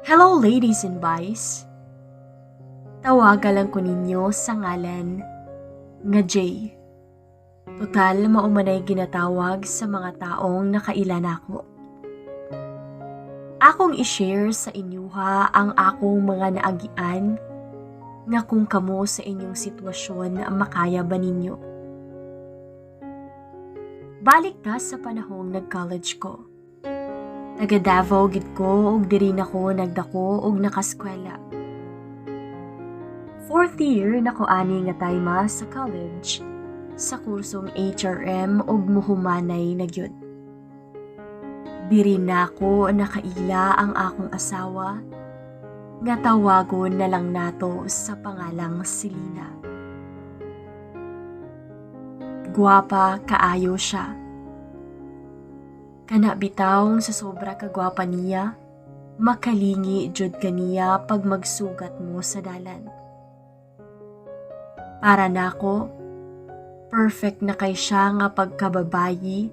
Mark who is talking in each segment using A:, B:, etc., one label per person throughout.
A: Hello, ladies and boys. Tawaga lang ko ninyo sa ngalan nga Jay. Total, mao manay ginatawag sa mga taong nakaila nako. Akong i-share sa inyuha ang akong mga naagian nga kung kamo sa inyong sitwasyon, makaya ba ninyo. Balik ta sa panahong nag-college ko. Taga Davao gid ko ug diri na ko nagdako ug nakaskwela. Fourth year na ko ani nga time sa college sa kursong HRM ug muhumanay na gyud. Diri na ko nakaila ang akong asawa nga tawagon na lang nato sa pangalang Selena. Gwapa kaayo siya. Kana bitawng sa sobra kagwapa niya, makalingi jud kaniya pag magsugat mo sa dalan. Para nako, perfect na kay siya nga pagkababayi,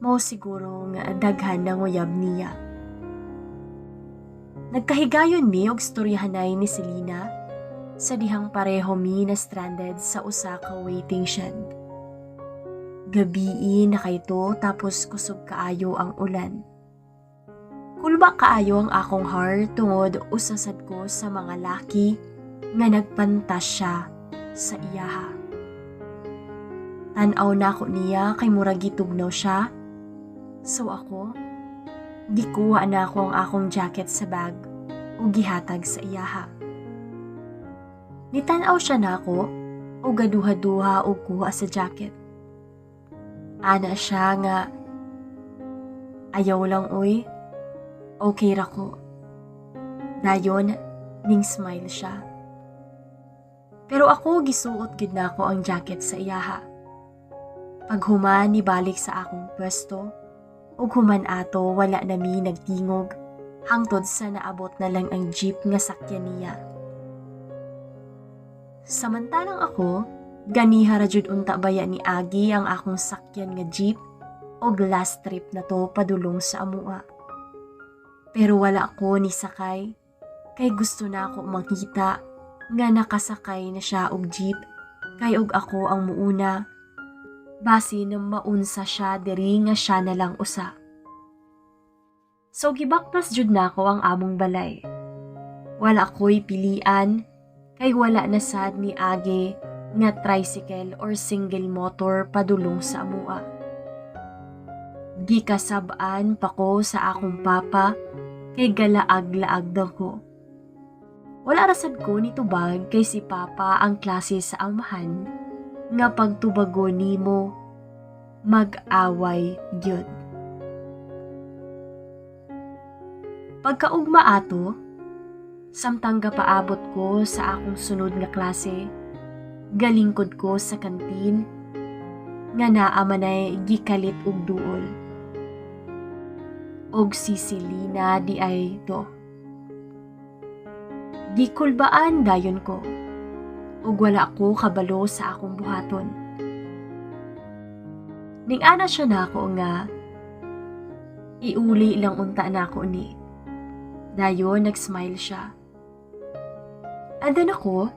A: mao siguro nga daghan ng uyab niya. Nagkahigayon mi og storyahanay ni Selena sa dihang pareho mi na stranded sa usa ka waiting shed. Gabii na kayto, tapos kusog kaayo ang ulan. Kulba kaayo ang akong heart tungod usa sad ko sa mga laki nga nagpantasya sa iyaha. Tan-aw nako niya kay murag gitugnaw siya. So ako, gikuha nako ang akong jacket sa bag ug gihatag sa iyaha. Nitan-aw siya nako ug gaduha-duha og kuha sa jacket. Ana siya nga, "Ayaw lang oy, okay ra ko." Dayon, ning smile siya. Pero ako, gisuot gid nako ang jacket sa iyaha. Paghuman, nibalik sa akong pwesto, ug human ato wala na mi nagtingog hangtod sa naabot na lang ang jeep nga sakyan niya. Samantalang ako, ganiha ra jud unta baya ni agi ang akong sakyan nga jeep og last trip na to padulong sa amua. Pero wala ko ni sakay kay gusto na ako makita nga nakasakay na siya og jeep kay og ako ang muuna, basin maunsa siya diri nga siya na lang usa. So gibaktas jud nako ang among balay. Wala ko'y pilian kay wala na sad ni agi nga tricycle or single motor padulong sa amua. Gikasab-an pa ko sa akong papa kay galaag-laag daw ko. Wala ra sad ko ni tubag kay si papa ang klase sa amahan nga pagtubago nimo, mag-away gyud. Pagkaugma ato, samtang gapaabot ko sa akong sunod nga klase, galingkod ko sa kantin nga naa manay gikalit og duol. Og si Selena di ay to. Gikulbaan dayon ko. Ug wala ko kabalo sa akong buhaton. Ning ana siya nako nga, "Iuli lang unta nako ni." Dayon nag-smile siya. And then ako,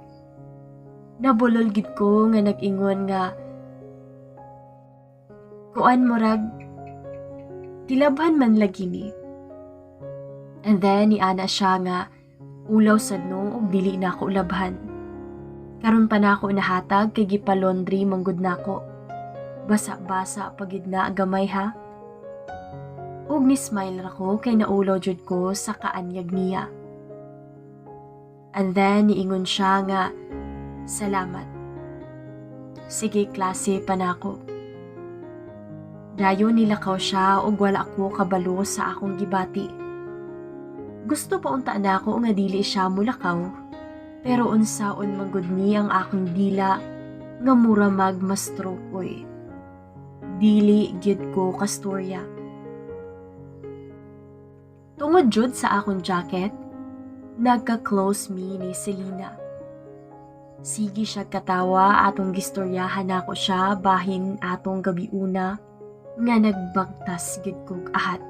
A: nabulol gid ko nga nag-ingon nga, "Kuan, murag, gilabhan man lagi ni." And then niana siya nga, "Ulaw sad no ug dili na ako labhan. Karon pa nako nahatag kay gipa-laundry manggod nako. Basa-basa pa gid na gamay ha." Ug ni smile ra ko kay naulaw jud ko sa kaanyag niya. And then niingon siya nga, "Salamat. Sige, klase pa nako." Dayon nilakaw siya ug wala ko kabalo sa akong gibati. Gusto pa unta nako nga dili siya mulakaw, pero unsaon man gud ni ang akong dila nga mura mag ma-stroke oy. Dili gyud ko kastorya. Tungod jud sa akong jacket, nagka-close mi ni Selena. Sige siya katawa atong gistoryahan nako siya bahin atong gabiuna nga nagbagtas gid kog ahat.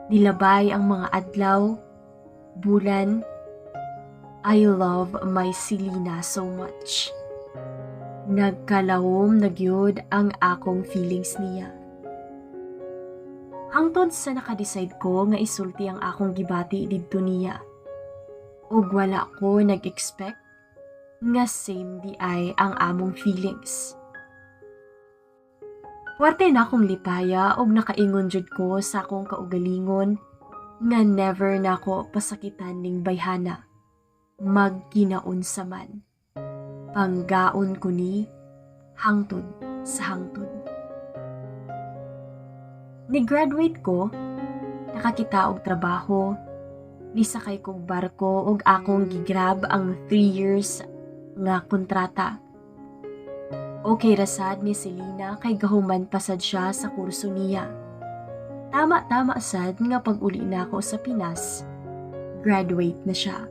A: Nilabay ang mga adlaw, bulan. I love my Selena so much. Nagkalawom na gyud ang akong feelings niya. Hangtod sa nakadecide ko nga isulti ang akong gibati didto niya. Ug wala ko nag-expect nga same diay ang among feelings. Puwerte na akong lipaya og nakaingon jud ko sa akong kaugalingon nga never nako pasakitan ning bayhana. Magkinaunsa man. Panggaon ko ni hangtod sa hangtod. Ni-graduate ko, nakakita og trabaho, nisakay kog barko og akong gigrab ang 3 years nga kontrata. Okay ra sad ni Selena kay gahuman pa sad siya sa kurso niya. Tama-tama sad nga pag-uli nako sa Pinas, graduate na siya.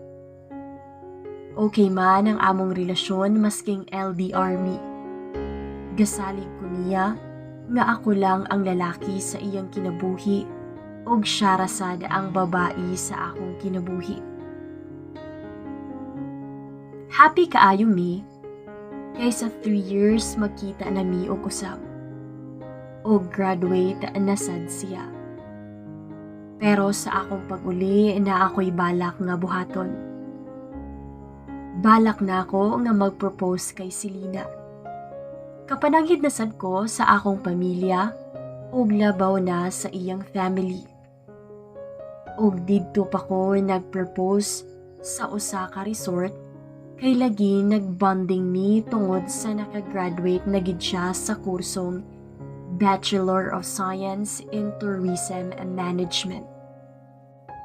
A: Okay man ang among relasyon masking LDR mi. Gasalig ko niya nga ako lang ang lalaki sa iyang kinabuhi ug siya ra sad ang babae sa akong kinabuhi. Happy kaayo mi kay sa 3 years magkita na mi og usab. Og graduate na sad siya. Pero sa akong pag-uli naa ako'y balak nga buhaton. Balak na ako nga mag-propose kay Selena. Kapananghid na sad ko sa akong pamilya ug labaw na sa iyang family. Ug didto pa ko nag-propose sa usa ka resort kay lagi nag-bonding mi tungod sa nakagraduate na gid siya sa kursong Bachelor of Science in Tourism and Management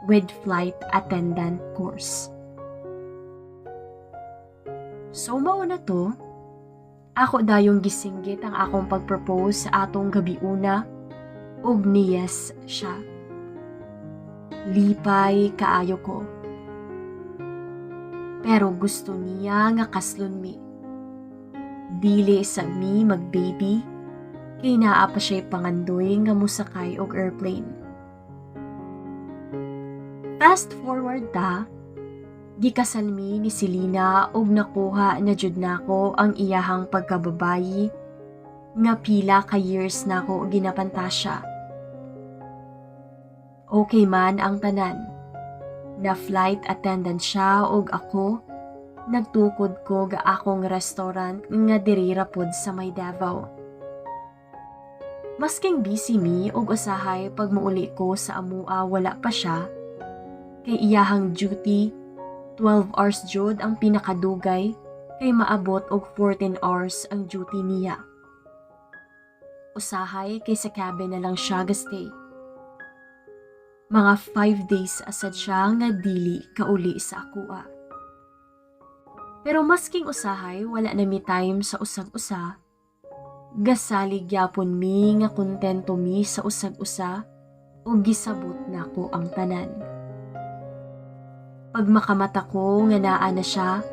A: with flight attendant course. So mao na to, ako dayong gisinggit ang akong pag-propose sa atong gabi una ug ni-yes siya. Lipay kaayo ko. Pero gusto niya nga kaslon mi. Dili sa mi mag-baby kay naa pa siya'y pangandoy nga musakay og airplane. Fast forward ta, gikasal mi ni Selena ug nakuha na jud nako ang iyahang pagkababayi nga pila ka years nako ginapantasya. Okay man ang tanan. Na flight attendant siya ug ako nagtukod ko ga akong restaurant nga diri ra pod sa may Davao. Masking busy mi ug usahay pag muuli ko sa amua wala pa siya, kay iyahang duty 12 hours jud ang pinakadugay kay maabot og 14 hours ang duty niya. Usahay kay sa cabin na lang siya gastay. Mga 5 days asad siya nga dili kauli sa akua. Pero masking usahay wala na mi time sa usag-usa, gasalig gyapon mi nga kontento mi sa usag-usa ug gisabot nako ang tanan. Pag makamata ko nga naa na siya,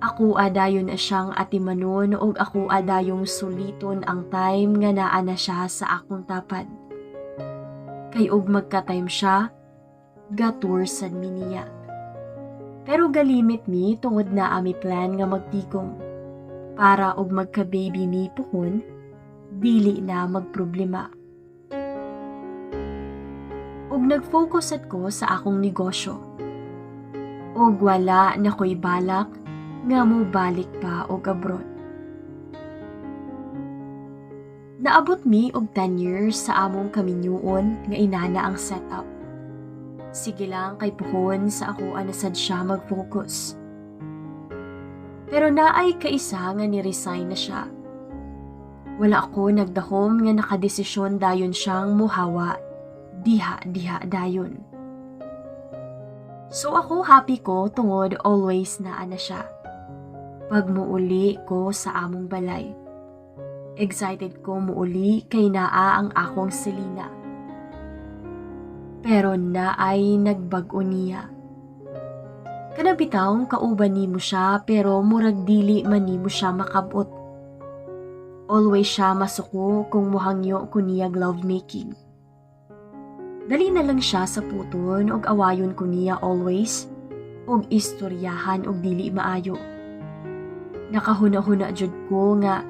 A: ako dayon na siyang atimanon ug ako dayong suliton ang time nga naa na siya sa akong tapad. Kay og magka-time siya, ga-tour sad mi niya. Pero galimit mi tungod naa mi plan nga magtigom. Para og magka-baby mi puhon, dili na magproblema. Ug nag-focus sad ko sa akong negosyo. Ug wala na ko'y balak nga mobalik pa og abroad. Naabot mi og 10 years sa among kaminyuon nga inana ang setup. Sige lang kay puhon sa ako na sad siya mag-focus. Pero naay kaisa nga ni-resign na siya. Wala ako nagdahom nga nakadesisyon dayon siyang muhawa diha diha dayon. So ako happy ko tungod always naa na siya. Pag muuli ko sa among balay. Excited ko muuli kay naa ang akong Selena. Pero naay nagbag-o niya. Kana bitawng kauban nimo siya pero murag dili man nimo siya makabot. Always siya masuko kung muhangyo ko niyag lovemaking. Dali na lang siya sa puton og awayon ko niya always og istoryahan og dili maayo. Nakahuna-huna jud ko nga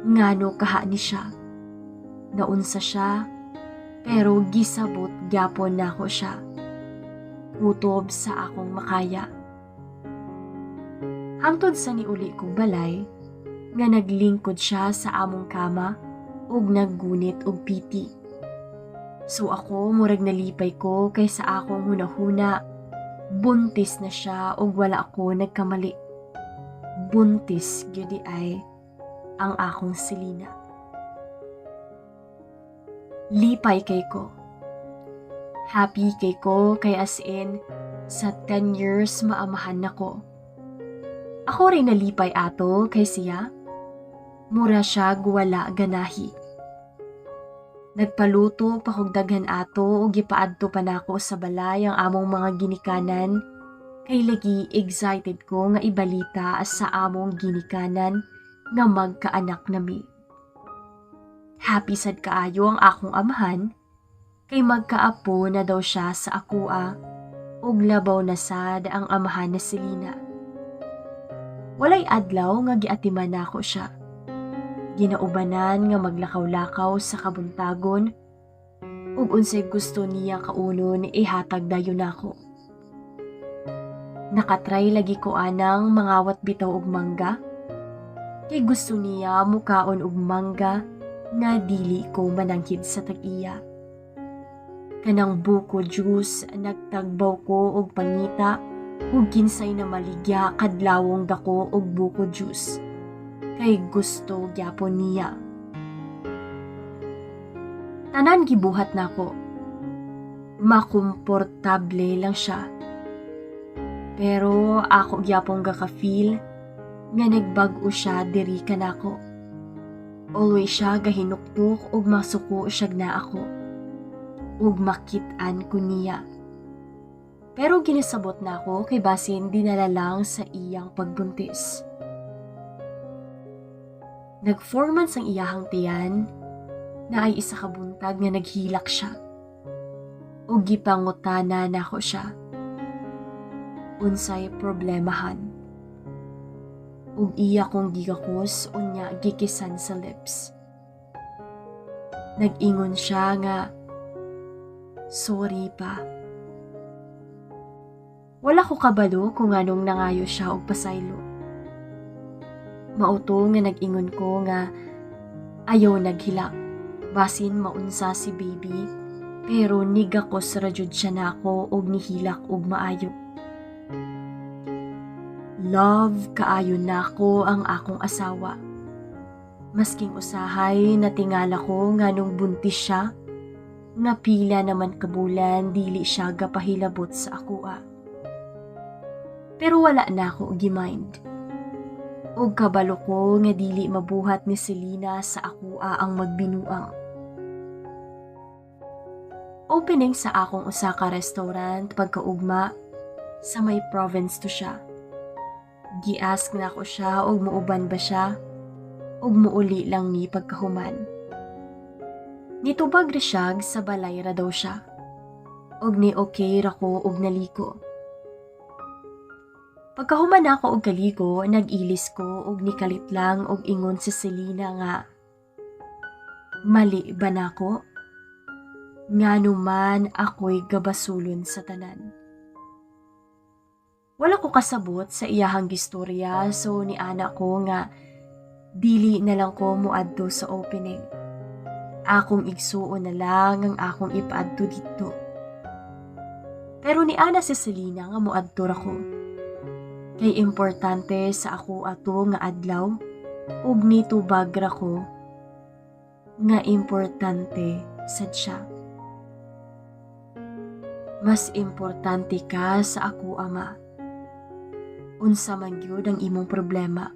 A: ngano kaha ni siya. Naunsa siya, pero gisabot gyapon nako siya. Kutob sa akong makaya. Hangtod sa niuli kong balay, nga naglingkod siya sa among kama ug naggunit og piti. So ako, murag nalipay ko kay sa akong hunahuna, buntis na siya ug wala ako nagkamali. Buntis gyud ay ang akong Selena. Lipay kay ko. Happy kay ko kay as in sa 10 years maamahan nako. Ako rin nalipay ato kay siya. Mura siya wala ganahi. Nagpaluto pa kog daghan ato ug gipaadto pa nako sa balay ang among mga ginikanan kay lagi excited ko nga ibalita sa among ginikanan nga magkaanak nami. Happy sad kaayo ang akong amahan kay magkaapo na daw siya sa akoa ug labaw na sad ang amahan na Selena. Walay adlaw nga giatiman nako siya. Ginaubanan nga maglakaw-lakaw sa kabuntagon ug unsay gusto niya kaunon, ihatag dayon nako. Nakatry lagi ko anang mangawat bitaw og mangga kay gusto niya mukaon og mangga nga dili ko mananghid sa tag-iya. Kanang buko juice, nagtagbaw ko og pangita ug kinsay na maligya kadlawong dako og buko juice kay gusto gyapon niya. Tanan gibuhat nako. Makomportable lang siya. Pero ako gyapon gaka-feel nga nagbag-o siya diri kanako. Always siya gahinuktok ug masuko siya na ako. Ug makit-an ko niya. Pero ginasabot nako kay basin dinala lang sa iyang pagbuntis. Nag 4 months ang iyahang tiyan na ay isa ka buntag nga naghilak siya. Ug gipangutana nako siya. Unsay problemahan? Ug iya kong gigakos, unya gikisan sa lips. Nag-ingon siya nga, "Sorry pa." Wala ko kabalo kung anong nangayo siya og pasaylo. Mao to nga nag-ingon ko nga ayaw naghilak. Basin maunsa si baby, pero nigakos ra jud siya nako og nihilak og maayo. Love kaayo nako ang akong asawa. Masking usahay natingala ko nga nung buntis siya, nga pila naman kabulan dili siya gapahilabot sa akoa. Pero wala na ako gimind. Ug kabalo ko nga dili mabuhat ni Selena sa akoa ang magbinuang. Opening sa akong usa ka restaurant pagkaugma, sa may province to siya. Gi-ask na ako siya og muuban ba siya ug muuli lang ni pagkahuman. Nitubag ra siya sa balay ra daw siya. Og ni okay ra ko og naliko. Pagkahuman ako og kaligo, nag-ilis ko og nikalit lang og ingon si Selena nga, "Mali ba nako? Ngano man ako'y gabasulon sa tanan?" Wala ko kasabot sa iyahang gistorya, so ni ana ko nga dili na lang ko muadto sa opening. Akong igsuon na lang ang akong ipaadto dito. Pero ni ana si Selena nga muadto ra ko. Kay importante sa ako ato nga adlaw ug nitubag ra ko nga importante sad siya. "Mas importante ka sa ako, ama. Unsa man gyud ang imong problema?"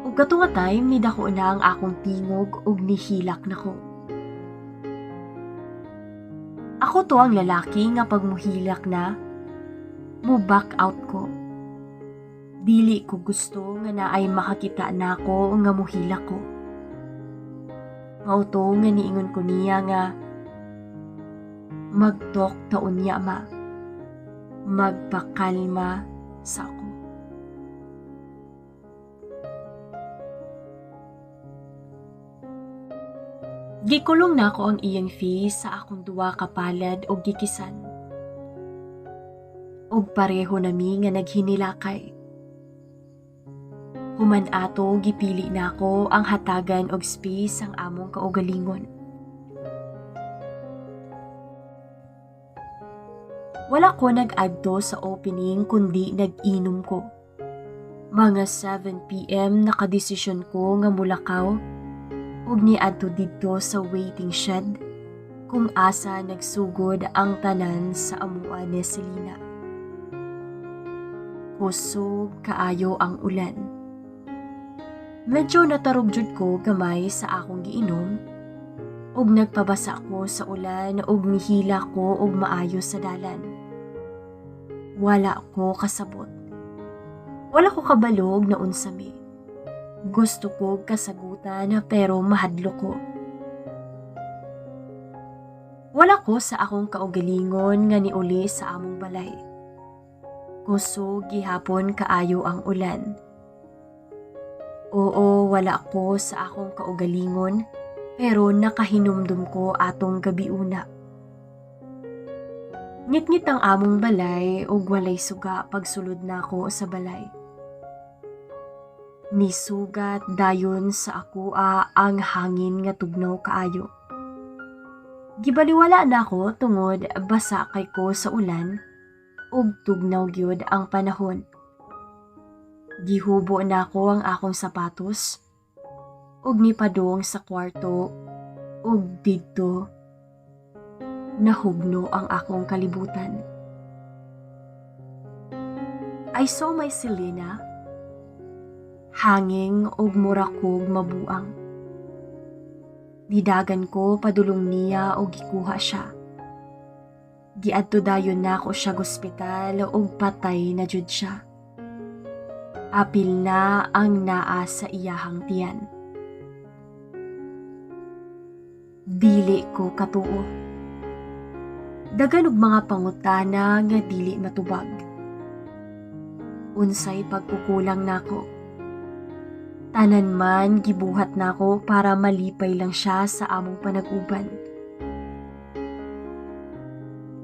A: Ug kato nga time, nidako na ang akong tingog ug nihilak nako. Ako to ang lalaki nga pag muhilak na, mo back out ko. Dili ko gusto nga naay makakita nako nga muhilak ko. Mao to nga niingon ko niya nga Mag-talk ta unya, Ma. Magpakalma sa ako. Gikulong nako ang iyang face sa akong duwa ka palad og gikisan. Og pareho nami nga naghinilakay. Human ato, gipili nako ang hatagan og space ang among kaugalingon. Wala ko nag-adto sa opening kundi nag-inom ko. Mga 7 p.m. nakadesisyon ko nga mulakaw ug niadto didto sa waiting shed kung asa nagsugod ang tanan sa amua ni Selena. Kusog kaayo ang ulan. Medyo natarog jud ko gamay sa akong giinom ug nagpabasa ko sa ulan ug nihila ko og maayo sa dalan. Wala ko kasabot. Wala ko kabalog na unsa mi. Gusto ko kasagutan pero mahadlok ko. Wala ko sa akong kaugalingon nga niuli sa among balay. Kusog gihapon kaayo ang ulan. Oo, wala ko sa akong kaugalingon pero nakahinumdum ko atong gabiuna. Ngitngit ang among balay ug walay suga pagsulod nako sa balay. Nisugat dayon sa akoa ang hangin nga tugnaw kaayo. Gibaliwala nako tungod basa kay ko sa ulan ug tugnaw gyud ang panahon. Gihubo nako ang akong sapatos ug nipadong sa kwarto ug didto nahugno ang akong kalibutan. I saw my Selena hanging og mura kog mabuang. Nidagan ko padulong niya og gikuha siya. Giadto dayon nako siya ospital ug patay na jud siya. Apil na ang naa sa iyahang tiyan. Dili ko katuo. Dagan og mga pangutana nga dili matubag. Unsay pagkukulang nako? Tanan man gibuhat nako para malipay lang siya sa among panag-uban.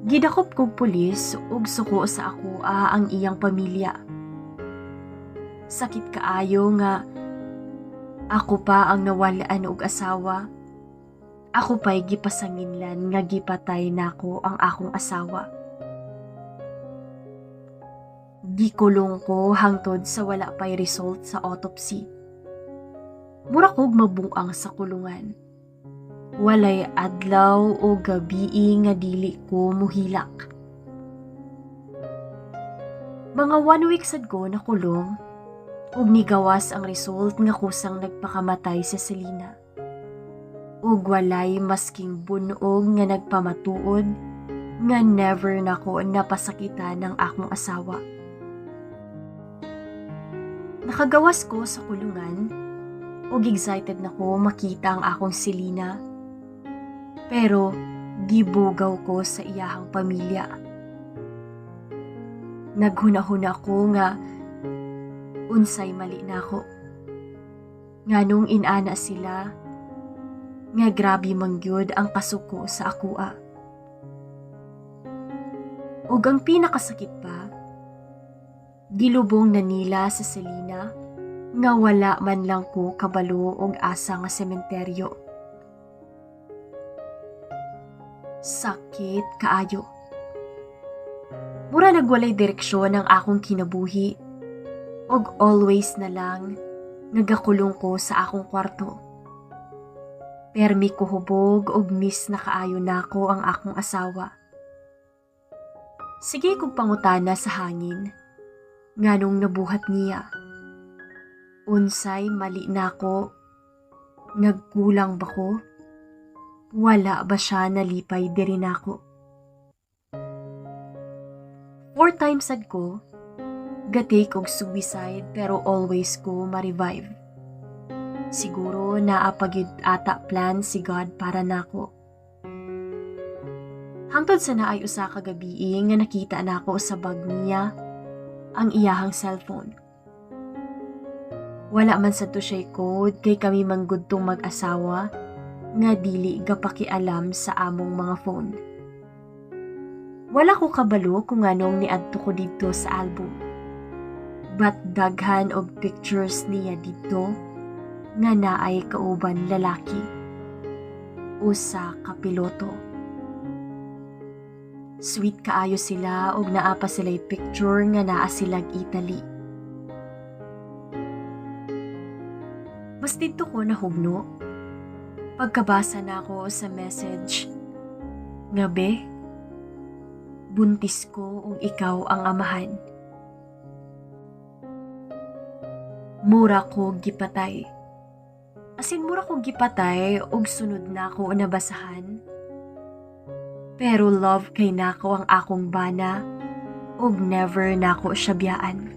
A: Gidakop kog pulis ug suko sa akoa ang iyang pamilya. Sakit kaayo nga ako pa ang nawalaan og asawa. Ako pa'y gipasanginlan nga gipatay nako ang akong asawa. Gikulong ko hangtod sa wala pa'y result sa autopsy. Mura kog mabuang sa kulungan. Walay adlaw o gabii nga dili ko muhilak. Mga 1 week sad ko nakulong ug nigawas ang result nga kusang nagpakamatay si Selena. Ug walay masking bunog nga nagpamatuod nga never nako napasakitan ng akong asawa. Nakagawas ko sa kulungan ug excited na ko makita ang akong Selena. Pero gibugaw ko sa iyahang pamilya. Naghuna-huna ko nga unsay mali nako. Nganong inana sila nga grabe man gyud ang kasuko sa akoa. Ug ang pinakasakit pa, gilubong na nila sa Selena nga wala man lang ko kabalo og asa nga sementeryo. Sakit kaayo. Mura nagwalay direksyon ang akong kinabuhi ug always na lang nagakulong ko sa akong kwarto. Permi ko hubog og miss na kaayo nako ang akong asawa. Sige kog pangutana sa hangin, nganong nabuhat niya. Unsay mali nako? Nagkulang ba ko? Wala ba siya nalipay diri nako? Four times sad ko ga-take og suicide pero always ko ma-revive. Siguro naa pa gyud ata plan si God para nako. Hangtod sa naay usa ka gabii nga nakita nako sa bag niya ang iyahang cellphone. Wala man sad to siya code kay kami man gud tong mag-asawa nga dili gapakialam sa among mga phone. Wala ko kabalo kung anong niadto ko didto sa album. But daghan og pictures niya didto nga naay kauban lalaki. Usa ka piloto. Sweet kaayo sila og naa pa sila'y picture nga naa silag Italy. Mas didto ko nahugno. Pagkabasa nako sa message nga be, buntis ko ug ikaw ang amahan. Mura ko gipatay. As in mura ko gipatay og sunod nako nabasahan. Pero love kay nako ang akong bana ug never nako siya biyaan.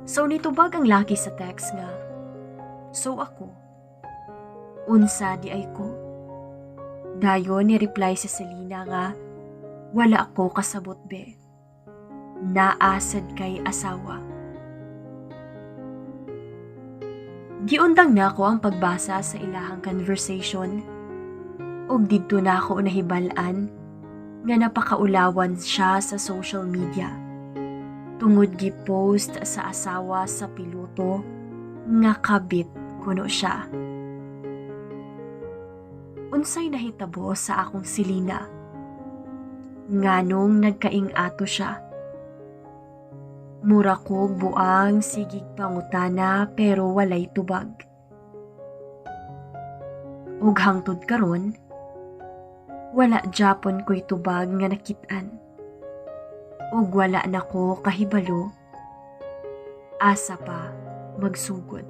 A: So nitubag ang laki sa text nga, so ako, unsa di ay ko. Dayon ni reply si Selena nga, wala ako kasabot be. Naasad kay asawa. Giundang nako ang pagbasa sa ilahang conversation ug didto nako nahibal-an nga napakaulawan siya sa social media tungod gi-post sa asawa sa piloto nga kabit kuno siya. Unsay nahitabo sa akong Selena? Nganong nagkaing-ato siya? Mura kog buang sigig pangutana pero walay tubag. Ug hangtod karon, wala japon ko'y tubag nga nakit-an. Ug wala nako kahibalo, asa pa magsugod.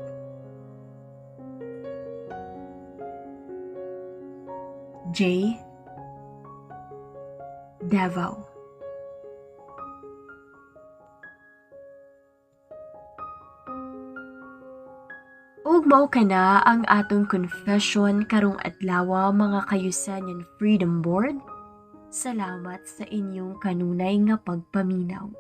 A: J. Davao. Ug mao kana ang atong confession karong adlaw mga kayusan Freedom Board. Salamat sa inyong kanunay nga pagpaminaw.